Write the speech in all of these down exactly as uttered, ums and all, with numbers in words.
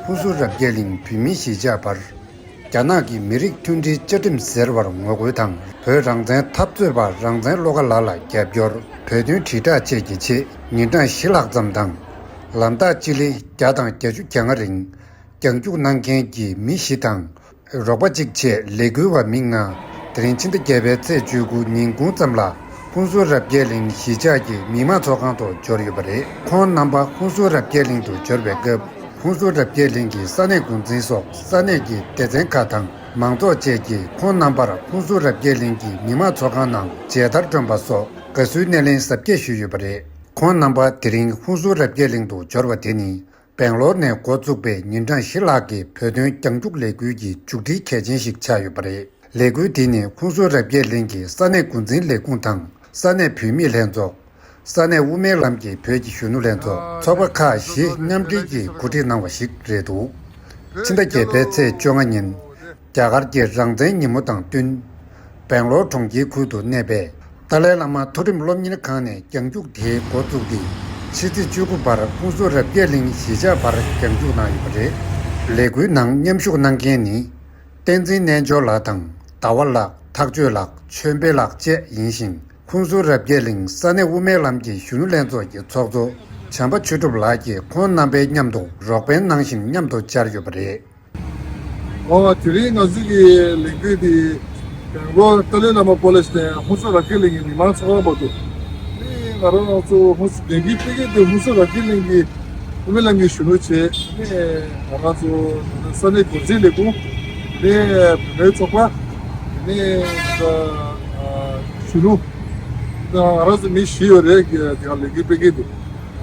ཧུན་སུར་རབ་རྒྱས་གླིང་བོད་མིའི་གཞིས་ཆགས་བར། རྒྱ་ནག་གི་མི་རིགས་མཐུན་སྒྲིལ་བཅའ་ཁྲིམས་ཟེར་བར་ངོ་རྒོལ་དང་། བོད་རང་བཙན་འཐབ་རྩོད་པ་རང་བཙན་བློ་དགའ་ལགས་ལ་རྒྱབ་སྐྱོར། བོད་དོན་དྲིལ་བསྒྲགས་བཅས་ཀྱི་ཆེད་ཉིན་གྲངས་བཞི་ལྷག་ཙམ་དང་། ལམ་ཐག་སྤྱི་ལེ་བརྒྱ་དང་བརྒྱད་ཅུ་གྱ་ལྔ་རིང་རྒྱང་རྒྱུག་གནང་མཁན་གྱི་མི་བཞི་དང་། རོགས་པ་གཅིག་བཅས་ལས་འགུལ་བ་མི་ལྔ། དེ་རིང་ཕྱི་ཟླ་བརྒྱད་པའི་ཚེས་བཅུ་དགུ་ཉིན་གུང་ཙམ་ལ་ཧུན་སུར་རབ་རྒྱས་གླིང་གཞིས་ཆགས་ཀྱི་མི་མང་ཚོགས་ཁང་དུ་འབྱོར་ཡོད་པ་རེད། ཁོང་རྣམ་པ་ཧུན་སུར་རབ་རྒྱས་གླིང་དུ་འབྱོར་བའི་སྐབས། ཧུན་སུར་རབ་རྒྱས་གླིང་གི་ས་གནས་འགོ་འཛིན་སོགས་ས་གནས་ཀྱི་སྡེ་ཚན་ཁག་དང་མང་ཚོགས་བཅས་ཀྱིས་ཁོང་རྣམ་པར་ཧུན་སུར་རབ་རྒྱས་གླིང་གི་མི་མང་ཚོགས་ཁང་ནང་མཇལ་དར་སྒྲོན་པ་སོགས་དགའ་བསུའི་སྣེ་ལེན་གཟབ་རྒྱས་ཞུས་ཡོད་པ་རེད། ཁོང་རྣམ་པ་དེ་རིང་ཧུན་སུར་རབ་རྒྱས་གླིང་དུ་འབྱོར་བ་དེ་ནི། སྦེང་ལོར་ནས་འགོ་བཙུགས་པའི་ཉིན་གྲངས་བཞི་ལྷག་གི་བོད་དོན་རྒྱང་རྒྱུག་ལས་འགུལ་གྱི་མཇུག་སྒྲིལ་གལ་ཆེན་ཞིག་ཆགས་ཡོད་པ་རེད། ལས་འགུལ་དེ་ནི་ཧུན་སུར་རབ་རྒྱས་གླིང་གི་ས་གནས་འགོ་འཛིན་ལས་ཁུངས་དང་ས་གནས་བུད་མེད་ལྷན་ཚོགས། ས་གནས་དབུ་མའི་ལམ་གྱི་བོད་ཀྱི་གཞོན་ནུ་ལྷན་ཚོགས། ཚོགས་པ་ཁག་བཞི་མཉམ་འབྲེལ་གྱིས་གོ་སྒྲིག་གནང་བ་ཞིག་རེད་འདུག་ཕྱི་ཟླ་བརྒྱད་པའི་ཚེས་བཅོ་ལྔ་ཉིན། རྒྱ་གར་གྱི་རང་བཙན་ཉིན་མོ་དང་བསྟུན། སྦེང་ལོར་གྲོང་ཁྱེར་ཁུལ་དུ་གནས་པའི་ཏཱ་ལའི་བླ་མ་མཐོ་རིམ་སློབ་གཉེར་ཁང་ནས་རྒྱང་རྒྱུག་དེའི་འགོ་བཙུགས་ཏེ། ཕྱི་ཚེས་བཅུ་དགུ་བར་ཧུན་སུར་རབ་རྒྱས་གླིང་གཞིས་ཆགས་བར་རྒྱང་རྒྱུག་གནང་ཡོད་པ་རེད། ལས་འགུལ་ནང་མཉམ་ཞུགས་གནང་མཁན་ནི། བསྟན་འཛིན་རྣལ་འབྱོར་ལགས་དང་ཟླ་བ་ལགས། ཐག་ཆོད་ལགས། ཆོས་འཕེལ་ལགས་བཅས་ཡིན་ཞིང་། ཧུན་སུར་རབ་རྒྱས་གླིང་ས་གནས་དབུ་མའི་ལམ་གྱི་གཞོན་ནུ་ལྷན་ཚོགས་ཀྱི་ཚོགས་གཙོ་བྱམས་པ་ཆོས་གྲུབ་ལགས་ཀྱིས་ཁོང་རྣམ་པའི་མཉམ་དུ་རོགས་ཕན་གནང་བཞིན་མཉམ་དུ་བཅར་ཡོད་པ་རེད། ཨོ། དེ་རིང་ང་ཚོ་གི་ལས་འགུལ་འདི་སྦེང་ལོར་ཏཱ་ལའི་བླ་མ་པོ་ལེ་སི་ནས་ཧུན་སུར་རབ་རྒྱས་གླིང་གི་མི་མང་ཚོགས་ཁང་བར་དུ། ནི་ང་རང་ཚོ་ཧུན་སུར་ལས་འགུལ་སྤེལ་མཁན་དེ་ཧུན་སུར་རབ་རྒྱས་གླིང་གི་དབུ་མའི་ལམ་གྱི་གཞོན་ནུ་བྱས། ནི་ང་རང་ཚོ་ས་གནས་འགོ་འཛིན་ལས་ཁུངས། ནི་བུད་མེད་ཚོགས་པ། ནི་ད་གཞོན་ནུ། ང་རང་ཚོ་མི་བཞི་ཡོད་རེད། དེ་ག་ལས་འགུལ་སྤེལ་མཁན་དེ།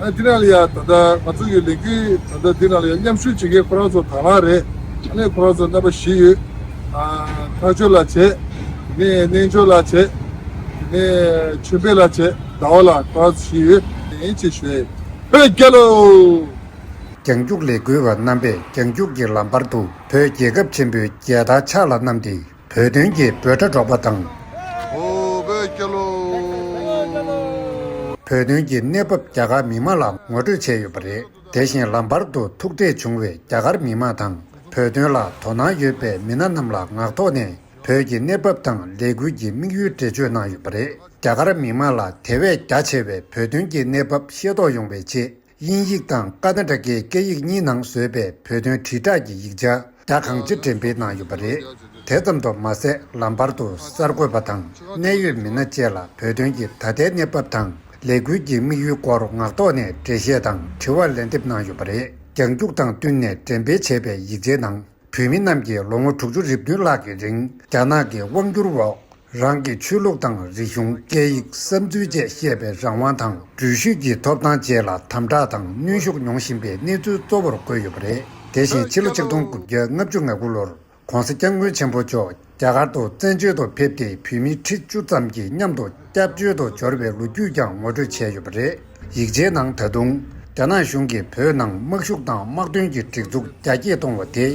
ཨ། འདི་ནང་ལ་ཡ་ད་ལྟ་ང་ཚོ་གི་ལས་འགུལ་ད་ལྟ་འདི་ནང་ལ་ཡ་མཉམ་ཞུགས་བྱེད་མཁན་ཁོ་རང་ཚོ་དང་བླངས་རེད། ཨ་ནི་ཁོ་རང་ཚོ་རྣམ་པ་བཞི་ཡོད། ཨ། ཐག་ཆོད་ལགས་བྱས། ནས་རྣལ་འབྱོར་ལགས་བྱས། ནས་ཆོས་འཕེལ་ལགས་བྱས། ཟླ་བ་ལགས། ཁོ་རང་ཚོ་བཞི་ཡོད། ཡིན་ཅེས་ཞུ་ཡས། བོད་རྒྱལ་ལོ། རྒྱང་རྒྱུག་ལས་འགུལ་བ་རྣམ་པས་རྒྱང་རྒྱུག་གི་ལམ་བར་དུ་བོད་རྒྱལ་ཁབ་ཆེན་པོའི་རྒྱལ་དར་ཕྱག་ལ་བསྣམས་ཏེ། བོད་དོན་གྱི་འབོད་སྒྲ་སྒྲོག་པ་དང་། ཨོ། བོད་རྒྱལ་ལོ། བོད་དོན་གྱི་གནས་བབ་རྒྱ་གར་མི་མང་ལ་ངོ་སྤྲོད་བྱས་ཡོད་པ་རེད། དེ་བཞིན་ལམ་བར་དུ་ཐུག་འཕྲད་བྱུང་བའི་རྒྱ་གར་མི་མང་དང་། བོད་དོན་ལ་དོ་སྣང་ཡོད་པའི་མི་སྣ་རྣམས་ལ་ངག་ཐོག་ནས་བོད་ཀྱི་གནས་བབ་དང་ལས་འགུལ་གྱི་དམིགས་ཡུལ་འགྲེལ་བརྗོད་གནང་ཡོད་པ་རེད། རྒྱ་གར་མི་མང་ལ་དེ་བས་རྒྱ་ཆེ་བའི་བོད་དོན་གྱི་གནས་བབ་ཤེས་རྟོགས་ཡོང་བའི་ཆེད། དབྱིན་ཡིག་དང་ཀ་ན་ཊ་ཀའི་སྐད་ཡིག་གཉིས་ནང་བཟོས་པའི་བོད་དོན་དྲིལ་བསྒྲགས་ཀྱི་ཡིག་ཆ་རྒྱ་གང་ཆེ་འགྲེམས་སྤེལ་གནང་ཡོད་པ་རེད། དེ་ཙམ་དུ་མ་ཟད། ལམ་བར་དུ་གསར་འགོད་པ་དང་གནད་ཡོད་མི་སྣ་བཅས་ལ་བོད་དོན་གྱི་ད་ལྟའི་གནས་བབ་དང་ལས་འགུལ་གྱི་དམིགས་ཡུལ་སྐོར་ངག་ཐོག་ནས་འགྲེལ་བཤད་དང་དྲི་བ་ལན་འདེབས་གནང་ཡོད་པ་རེད། རྒྱང་རྒྱུག་དང་བསྟུན་ནས་འགྲེམས་སྤེལ་བྱས་པའི་ཡིག་ཆའི་ནང་། བོད་མི་རྣམས་ཀྱིས་ལོ་ངོ་དྲུག་ཅུ་རེ་བདུན་ལྷག་གི་རིང་རྒྱ་ནག་གི་དབང་བསྒྱུར་འོག་རང་གི་ཆོས་ལུགས་དང་རིག་གཞུང་། སྐད་ཡིག་བསམ་ཚུལ་བཅས་བཤད་པའི་རང་དབང་དང་འགྲུལ་བཞུད་ཀྱི་ཐོབ་ཐང་བཅས་ལ་དམ་དྲག་དང་གནོན་ཤུགས་མྱོང་བཞིན་པའི་གནས་ཚུལ་གཙོ་བོར་བཀོད་ཡོད་པ་རེད། དེ་བཞིན་ཕྱི་ལོ་ཆིག་སྟོང་དགུ་བརྒྱ་ལྔ་བཅུ་ང་དགུ་ལོར་༧གོང་ས་༧སྐྱབས་མགོན་ཆེན་པོ་མཆོག་རྒྱ་གར་དུ་བཙན་བྱོལ་དུ་ཕེབས་ཏེ་བོད་མི་ཁྲི་བཅུ་ཙམ་གྱིས་མཉམ་དུ་སྐྱབས་བཅོལ་དུ་འབྱོར་བའི་ལོ་རྒྱུས་ཀྱང་ངོ་སྤྲོད་བྱས་ཡོད་པ་རེད། ཡིག་ཆའི་ནང་ད་དུང་རྒྱ་ནག་གཞུང་གིས་བོད་ནང་དམག་ཤུགས་དང་དམག་དོན་གྱི་སྒྲིག་འཛུགས་རྒྱ་སྐྱེད་གཏོང་བ་དེ་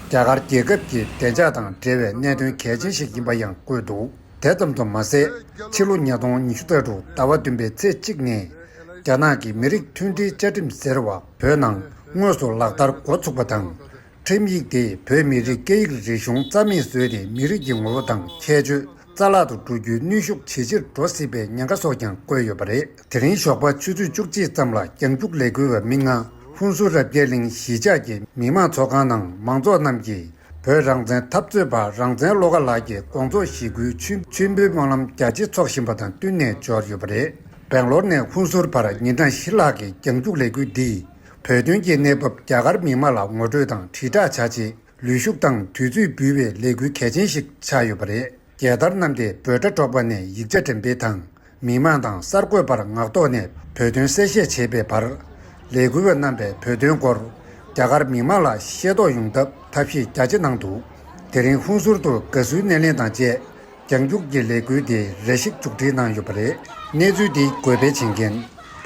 རྒྱ་གར་རྒྱལ་ཁབ་ཀྱི་བདེ་འཇགས་དང་འབྲེལ་བའི་གནད་དོན་གལ་ཆེན་ཞིག་ཡིན་པ་ཡང་བཀོད་འདུག་དེ་ཙམ་དུ་མ་ཟད། ཕྱི་ལོ་ཉིས་སྟོང་ཉི་ཤུ་རྩ་དྲུག་ཟླ་བ་བདུན་པའི་ཚེས་གཅིག་ནས་རྒྱ་ནག་གི་མི་རིགས་མཐུན་སྒྲིལ་བཅའ་ཁྲིམས་ཟེར་བ་བོད་ནང་དངོས་སུ་ལག་བསྟར་འགོ་ཚུགས་པ་དང་། ཁྲིམས་ཡིག་དེས་བོད་མི་རིགས་སྐད་ཡིག་རིག་གཞུང་རྩ་མེད་བཟོས་ཏེ། མི་རིགས་ཀྱི་ངོ་བོ་དང་ཁྱད་ཆོས་རྩ་བརླག་ཏུ་འགྲོ་རྒྱུའི་གནོན་ཤུགས་ཇེ་ཆེར་འགྲོ་སྲིད་པའི་ཉེན་ཁ་སོགས་ཀྱང་བཀོད་ཡོད་པ་རེད། དེ་རིང་ཞོགས་པ་ཆུ་ཚོད་བཅུ་གཅིག་ཙམ་ལ་རྒྱང་རྒྱུག་ལས་འགུལ་བ་མི་ལྔ་ཧུན་སུར་རབ་རྒྱས་གླིང་གཞིས་ཆགས་ཀྱི་མི་མང་ཚོགས་ཁང་ནང་མང་ཚོགས་རྣམས་ཀྱིས་བོད་རང་བཙན་འཐབ་རྩོད་པ་རང་བཙན་བློ་དགའ་ལགས་ཀྱི་དགོངས་རྫོགས་ཞི་རྒོལ་མཆོད་མཆོད་འབུལ་སྨོན་ལམ་རྒྱ་ཆེ་འཚོགས་བཞིན་པ་དང་བསྟུན་ནས་འབྱོར་ཡོད་པ་རེད། སྦེང་ལོར་ནས་ཧུན་སུར་བར་ཉིན་གྲངས་བཞི་ལྷག་གི་རྒྱང་རྒྱུག་ལས་འགུལ་འདིས། བོད་དོན་གྱི་གནས་བབ་རྒྱ་གར་མི་མང་ལ་ངོ་སྤྲོད་དང་དྲིལ་བསྒྲགས་བྱ་ཆེད། ལུས་ཤུགས་དང་དུས་ཚོད་འབུལ་བའི་ལས་འགུལ་གལ་ཆེན་ཞིག་ཆགས་ཡོད་པ་རེད། རྒྱལ་དར་བསྣམས་ཏེ་འབོད་སྒྲ་སྒྲོག་པ་ནས་ཡིག་ཆ་འགྲེམས་སྤེལ་དང་། མི་མང་དང་གསར་འགོད་པར་ངག་ཐོག་ནས་བོད་དོན་གསལ་བཤད་བྱེད་པའི་བར། ལས་འགུལ་བ་རྣམ་པས་བོད་དོན་སྐོར་རྒྱ་གར་མི་མང་ལ་ཤེས་རྟོགས་ཡོང་ཐབས་ཐབས་ཤེས་རྒྱ་ཆེ་གནང་འདུག་དེ་རིང་ཧུན་སུར་དུ་དགའ་བསུའི་སྣེ་ལེན་དང་བཅས། རྒྱང་རྒྱུག་གི་ལས་འགུལ་དེ་རེ་ཞིག་མཇུག་སྒྲིལ་གནང་ཡོད་པ་རེད། གནས་ཚུལ་འདི་འགོད་སྤེལ་བྱེད་མཁན་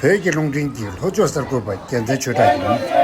བོད་ཀྱི་རླུང་འཕྲིན་གྱི་ལྷོ་ཕྱོགས་གསར་འགོད་པ་རྒྱལ་མཚན་ཆོས་གྲགས་ཡིན།